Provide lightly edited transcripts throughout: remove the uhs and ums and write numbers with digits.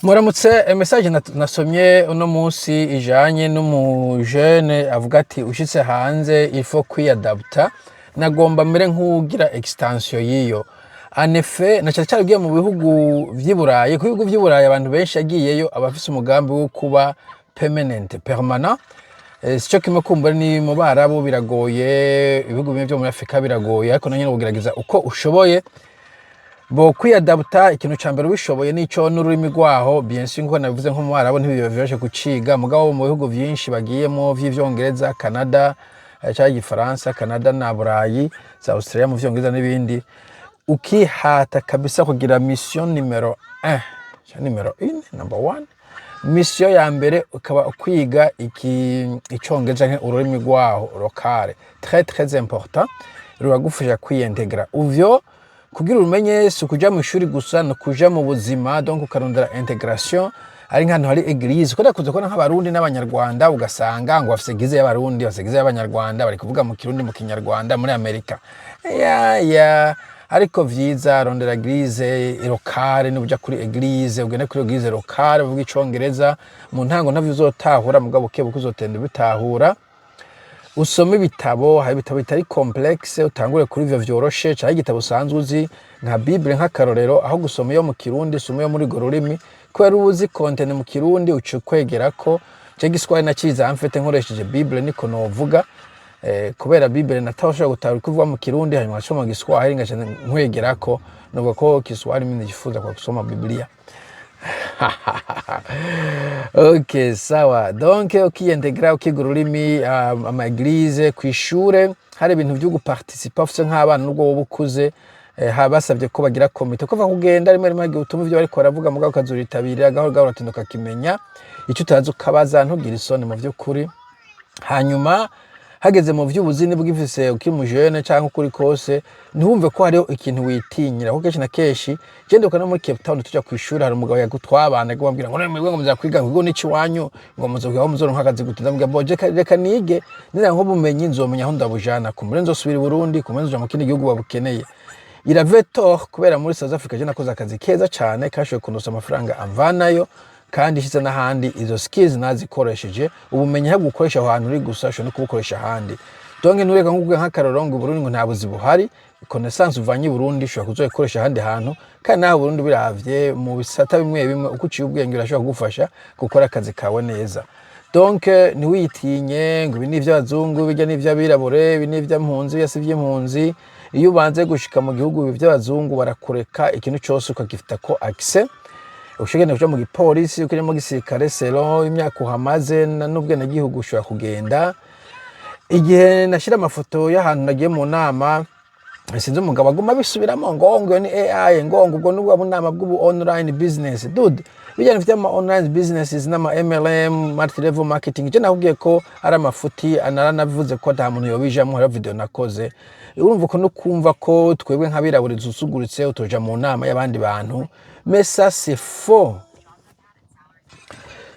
Muramutse. Message nasomye uno munsi ijanye n'umujene avuga ati ushitse hanze il faut kwiyadapta. Nagomba mbere nk'ugira extension y'iyo. En effet, na cyane cyane ugiye mu bihugu vy'i Burayi, ku bihugu vy'i Burayi abantu benshi yagiyeyo abafise umugambi wo kuba permanent, permanent. Sico kimwe kumbura ni mu Barabu biragoye, ibihugu bimwe vyo muri Afrika biragoye, ariko na nyene ugerageza uko ushoboye. Bo kwiyadapta, ikintu ca mbere ubishoboye nico n'ururimi rwaho. Bien sûr, nkuko nabivuze, nko mu Barabu ntibiba vyoroshe kuciga, mugabo mu bihugu vyinshi bagiyemo vy'ivyongereza, Canada, canke igifaransa, Canada na Burayi, za Australia mu vyongereza n'ibindi, ukihata kabisa kugira mission numéro 1 canke numéro 1, number 1 mission ya mbere ukaba ukwiga iki icongereza canke ururimi rwaho locale. Très très important, ruragufasha kwiyintegra. Uvyo kugira urumenye si ukuja mu ishuri gusa, ni ukuja mu buzima. Donc ukarondera intégration, ari nk'ahantu hari église, kubera kuza kubona nk'Abarundi n'Abanyarwanda, ugasanga ngo bafise église y'Abarundi, bafise église y'Abanyarwanda, bari kuvuga mu Kirundi, mu Kinyarwanda muri Amerika ya. Ariko vyiza rondera église locale. Nuja kuri église, ugende kuri église locale uvuga icongereza. Mu ntango ntavyo uzotahura, mugabo buke buke uzotenda ubitahura. Usome ibitabo, hari ibitabo bitari complexe, utangure kuri ivyo vyoroshe, canke igitabo usanzwe uzi nka Bible nk'akarorero. Aho gusoma iyo mu Kirundi, usome iyo muri urwo rurimi, kubera uba uzi contenu mu Kirundi uca ukwegerako. Je Giswahili nacize mfete nkoresheje Bible, niko novuga, kubera Bible natashobora gutahura uko ivuga mu Kirundi, hanyuma ngasoma mu Giswahili ngaca nkwegerako. Novuga ko Kiswahili mimi nijifunza kwa kusoma Biblia. Ok, sawa. Donc ukiyintegra, ukiga ururimi, ama église, kw'ishure hari ibintu vyo guparticipa ufise nk'abana, nubwo woba ukuze, basavye ko bagira komite kuva kugenda rimwe rimwe igihe utuma ivyo bariko baravuga, mugabo ukazuritabira gahoro gahoro, uratinda ukakimenya. Ico utazi ukabaza, ntugire isoni mu vy'ukuri. Hanyuma hageze mu vy'ubuzi, nibwo ugifise ukiri umujene canke uko uri kose, ntiwumve ko hariho ikintu witinyira, kuko kenshi na kenshi je ndibuka no muri Cape Town tuja kw'ishuri, hari umugabo yagutwabana agomba ngo none mwebwe ngo muza kwiga, ngo ikigo nico iwanyu, ngo muzokwiga aho muzoronka akazi gute? Ndamubwira bo reka nige, nira nk'ubumenyi nzomenya aho ndabujana, kumbure nzosubira i Burundi, kumbure nzoja mu kindi gihugu babukeneye. Il avait tort, kubera muri South Africa je nakoze akazi keza cane kashoboye kundosa amafaranga amvanayo, kandi ishize n'ahandi izo skills nazikoresheje. Ubumenyi ntabwo ukoresha aho hantu uri gusa, ushobora no kubukoresha ahandi. Donc ntureka nk'ukuvuga nk'akarorero ngo Burundi ngo nta buzi buhari. Connaissance uvanye i Burundi ushobora kuzoyikoresha ahandi hantu, kandi naho Burundi biravye mu bisata bimwe bimwe, uko uciye ubwenge birashobora kugufasha gukora akazi kawe neza. Donc ntiwitinye ngo ibi ni ivy'abazungu, bijya ni ivy'abirabure, ibi ni ivy'impunzi, ibyo si ivy'impunzi. Iyo ubanze gushika mu gihugu ibi vy'abazungu, barakureka ikintu cose ukagifita ko accès. Ushobora kuja mu gipolisi, ukiri mu gisirikare, selon imyaka uhamaze n'ubwenegihugu ushobora kugenda. Igihe nashira amafoto y'ahantu nagiye mu nama, sinzi umugabo aguma abisubiramo ngo ni AI, ngo ubwo nubwo bunama bw'ubu online business. Dude, bijyanye vy'ama online businesses n'ama MLM, multi level marketing, je nakubwiye ko ari amafuti, naranavuze ko ata muntu yobijamwo. Hariho video nakoze. Urumva ko no kumva ko twebwe nk'abirabure dusuzuguritse, utoja mu nama y'abandi bantu, mais ça c'est faux,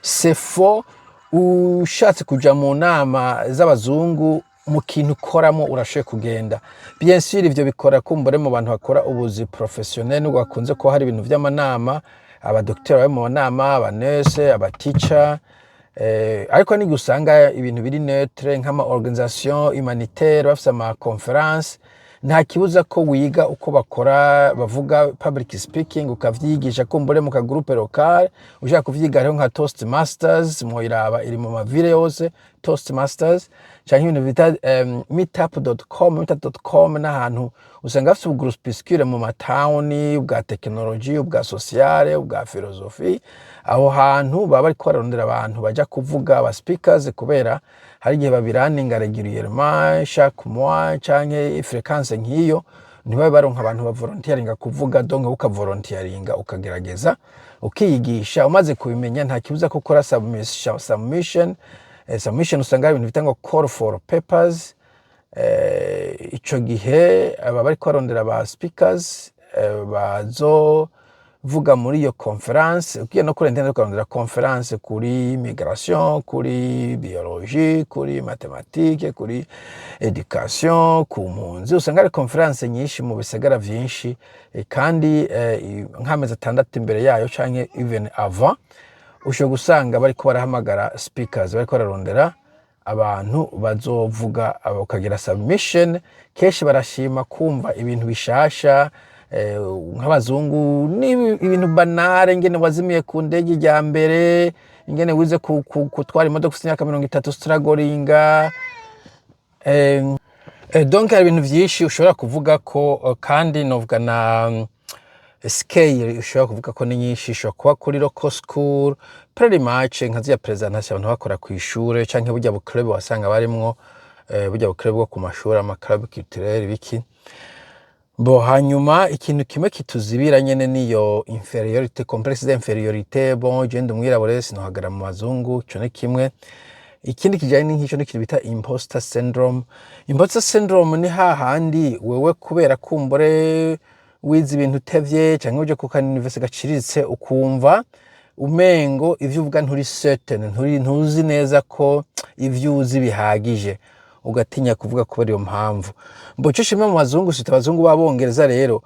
c'est faux. Ushatse kuja mu nama z'abazungu, mu kintu ukoramo urashoboye kugenda. Bien sûr, ivyo bikora kumbure mu bantu bakora ubuzi professionnel, nubwo bakunze kuba hari ibintu vy'amanama, abadokiteri bari mu nama, abanese, abatica, ariko n'igihe usanga ibintu biri neutre nk'ama organisation humanitaire bafise ama conférence, nta kibuza ko wiga uko bakora, bavuga public speaking, ukavyigisha kumbure mu kagroupe local. Ushaka kuvyiga, hariho nka Toastmasters, mwoyiraba, iri mu mavile yose, Toastmasters, canke ibintu bita meetup.com. Meetup.com n'ahantu usanga bafise ubugroupuscule mu matawuni, ubwa tekinoloji, ubwa sociale, ubwa philosophie. Aho hantu baba bariko bararondera abantu baja kuvuga, aba speakers, kubera hari igihe babiraninga régulièrement, chaque mois canke fréquence nk'iyo, ntibabe baronka abantu bavolontiyaringa kuvuga. Donc ukavolontiyaringa, ukagerageza ukiyigisha. Umaze kubimenya, nta kibuza ko ukora submission. Submission usanga hari ibintu bita ngo call for papers. Ico gihe aba bariko barondera ba speakers, bazovuga Vuga muri iyo conférence. Ugiye no kuri internet ukarondera conférence kuri migration, kuri biologie, kuri mathématique, kuri éducation, ku mpunzi, usanga hari conférence nyinshi mu bisagara vyinshi. Kandi nk'amezi 6 imbere yayo canke even avant, ushobora gusanga bariko barahamagara speakers, bariko bararondera abantu bazovuga, ukagira submission. Kenshi barashima kumva ibintu bishasha, nk'abazungu ni ibintu banale, ingene wazimiye ku ndege rya mbere, ingene wize gutwara imodoka ufite imyaka 30, strugglinga. Donc hari ibintu vyinshi ushobora kuvuga ko, kandi novuga na scale ushobora kuvuga ko ni nyinshi. Ishobora kuba kuri local school, pretty much nka ziriya presentation abantu bakora kw'ishure, canke burya bu club wasanga barimwo, burya bu club bwo ku mashuri, ama club culturel, biki bo. Hanyuma ikintu kimwe kituzibira nyene niyo infériorité, complexe d'infériorité. Bon, je ndi umwirabure, sinohagara mu bazungu. Ico ni kimwe. Ikindi kijanye n'ico ni ikintu bita imposter syndrome. Imposter syndrome ni hahandi wewe, kubera kumbure wize ibintu utevye canke uje ku ka université gaciriritse, ukumva umengo ivyo uvuga nturi certain, nturi ntuzi neza ko ivyo uzi bihagije, ugatinya kuvuga kubera iyo mpamvu. Mbo ico shima mu bazungu, sita abazungu b'abongereza rero,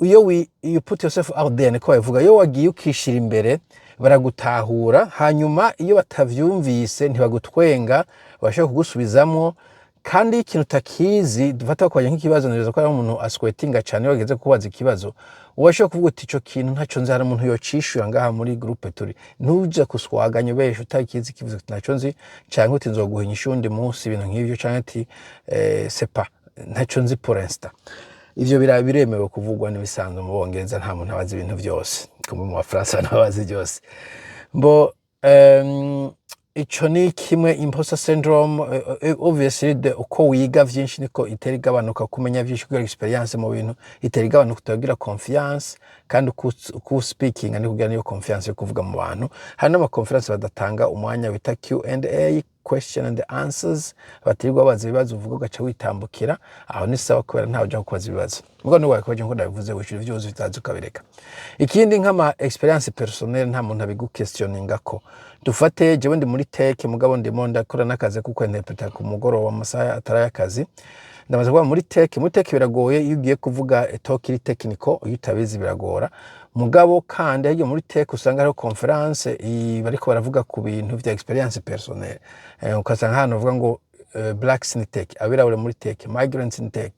iyo you put yourself out there, niko babivuga, iyo wagiye ukishira imbere baragutahura. Hanyuma iyo batavyumvise ntibagutwenga, bashobora kugusubizamwo. Kandi iyo ikintu utakizi, dufata ko nk'ikibazo, neza ko ari umuntu aswetinga cyane iyo bageze kubaza ikibazo, washobora kuvuga uti: "Ico kintu ntaco nzi, hari umuntu yocishura ngaha muri groupe turi." Ntuje kuswaganya ubesha utakizi ikibazo, uti: "Ntaco nzi," canke uti: "Nzoguha inyishu uwundi munsi," ibintu nk'ivyo, canke ati "C'est pas, ntaco nzi pour l'instant." Ivyo biremewe kuvugwa n'ibisanzwe mu Bongereza. Nta muntu abazi ibintu vyose, kumwe mu Bafaransa ntabazi byose. Mbo ico ni kimwe, imposter syndrome. Obviously uko wiga vyinshi niko itera igabanuka, kumenya vyinshi, kugira experience mu bintu itera igabanuka, utagira confiance. Kandi uko speaking ni kugira niyo confiance yo kuvuga mu bantu. Hari n'ama conference badatanga umwanya bita Q&A, question and answers, batirirwa babaza ibibazo, uvuga ugaca witambukira. Aho ni sawa kubera ntawe uja kukubaza ibibazo. Mugo ni wawe nko ndabivuze, wishura ivyo uzi, utazi ukabireka. Ikindi, nk'ama expérience personnelle, nta muntu abiguquestioninga ko. Dufate jewe ndi muri tech, mugabo ndimo ndakora n'akazi kuko interpreta ku mugoroba, amasaha atari ay'akazi. Ndamaze kuba muri tech. Muri tech biragoye iyo ugiye kuvuga talk iri technical, iyo utabizi biragora. Mugabo kandi hirya muri tech usanga hariho conference bariko baravuga ku bintu vya expérience personnelle, ukasanga hano bavuga ngo blacks in tech, abirabure muri tech, migrants in tech,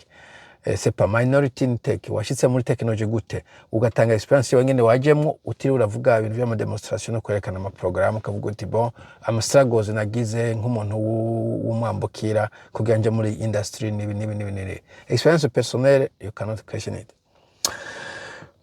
c'est pas minority in tech, washitse muri technology gute, ugatanga expérience yawe nyene wajemwo, utiriwe uravuga ibintu vy'ama démonstration no kwerekana ama programme, ukavuga uti: "Bon, ama struggles nagize nk'umuntu w'umwambukira kugira nje muri industry nibi nibi nibi nibi." Expérience personnelle, you cannot question it.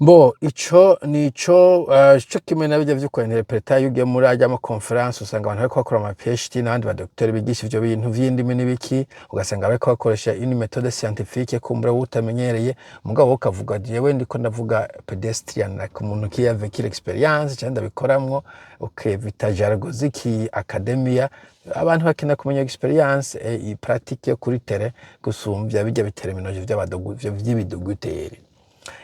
Bo ico nico, ico kimwe na bijya vyo kwinterpreta. Iyo ugiye muri ajya ama conference, usanga abantu bariko bakora ama PhD n'abandi ba docteur bigisha ivyo bintu vy'indimi n'ibiki, ugasanga bariko bakoresha une méthode scientifique kumbura wowe utamenyereye. Mugabo wowe ukavuga: "Jewe ndiko ndavuga pedestrian, like umuntu qui a vécu l'expérience cyangwa ndabikoramwo," ukevita jargon ziki academia. Abantu bakeneye kumenya expérience pratique yo kuri terrain gusumvya bijya biterminologie vy'ibidogiteri.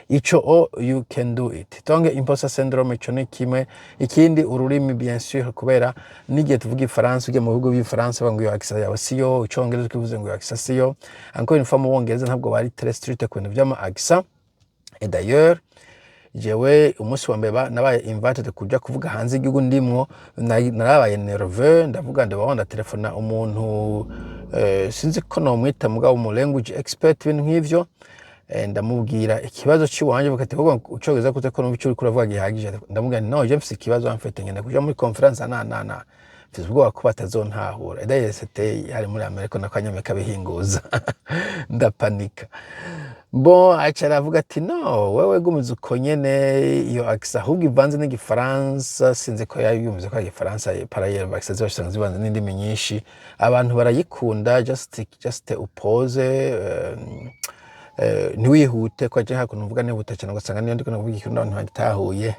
Ico o you can do it. Donc imposter syndrome, ico ni kimwe. Ikindi, ururimi, bien sûr, kubera n'igihe tuvuga ifaransa, ugiye mu bihugu by'ifaransa bavuga ngo iyo accent yawe siyo, icongereza ukivuze ngo iyo accent siyo. Encore une fois, mu Bongereza ntabwo bari très strict ku bintu vy'ama accent. Et d'ailleurs, jewe umunsi wa mbere nabaye invited kuja kuvuga hanze y'igihugu ndimwo, narabaye nerveux. Ndavuga, ndabaho ndatelefona umuntu, sinzi ko nomwita, mugabo umu language expert, ibintu nk'ivyo. Ndamubwira ikibazo ciwanje, bakati: "Kuko ucongereza gute ko numva ico uriko uravuga gihagije?" Ndamubwira nti: "No, je mfise ikibazo, mfite ngenda kuja muri conference na mfise ubwoba ko batazontahura." Et d'ailleurs, c'était hari muri Amerika, n'akanyamerika bihinguza, ndapanika. Bon, aca aravuga ati: "No, wewe gumiza uko nyene, iyo accent ahubwo ivanze n'igifaransa." Sinzi ko yayumvise ko ari igifaransa. Par ailleurs, accent zose usanga zivanze n'indimi nyinshi, abantu barayikunda. Just upoze, ntiwihute, ko aje hakuntu mvuga nihuta cyane, ugasanga niyo ndiko ndavuga ikintu abantu bagitahuye.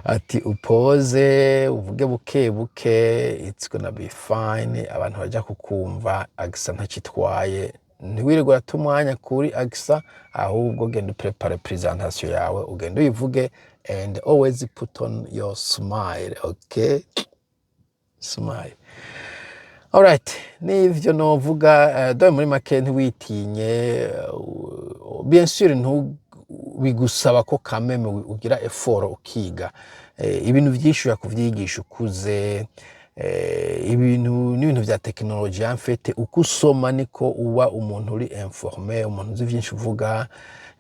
Ati: "Upoze, uvuge buke buke, it's gonna be fine, abantu bajya kukumva, accent ntacitwaye." Ntiwirirwe urata umwanya kuri accent, ahubwo genda uprepare presentation yawe, ugende uyivuge, and always put on your smile. Okay, smile. Alright, nivyo novuga. Dore muri make, ntiwitinye. Bien sûr ntu bigusaba ko kameme ugira effort ukiga. Ibintu vyinshi ushobora kuvyigisha ukuze. Ibintu n'ibintu vya tekinoloji, en fait, uko usoma niko uba umuntu uri informé, umuntu uzi vyinshi uvuga.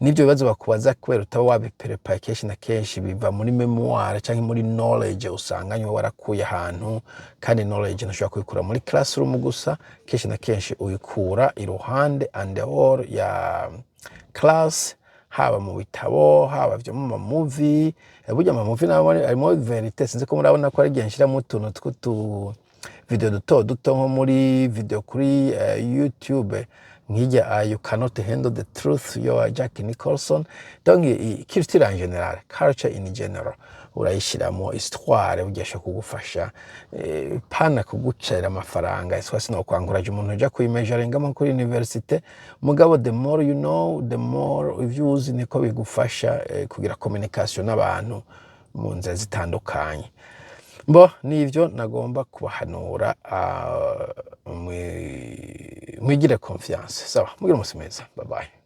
N'ivyo bibazo bakubaza, kubera utaba wabiprepaye, kenshi na kenshi biva muri mémoire canke muri knowledge usanganywe warakuye ahantu. Kandi knowledge ntushobora kuyikura muri classroom gusa, kenshi na kenshi uyikura iruhande, en dehors ya class, haba mu bitabo, haba vyo mu ma movie. Burya ama movie nayo harimo vérité. Sinzi ko murabona ko ari igihe nshiramo utuntu tw'utu video duto duto, nko muri video kuri YouTube nk'ijya "You Cannot Handle the Truth" yo Jack Nicholson. Donc culture en general, culture in general, urayishiramo. Histoire burya ishobora kugufasha, pana kugucera amafaranga. Histoire sinokwanguraje umuntu uja kuyimeasuringamo kuri université, mugabo the more you know, the more ivyo uzi niko bigufasha kugira communication n'abantu mu nzira zitandukanye. Mbo nivyo nagomba kubahanura. Mwigire confiance. Sawa, mugire umunsi mwiza, bye bye.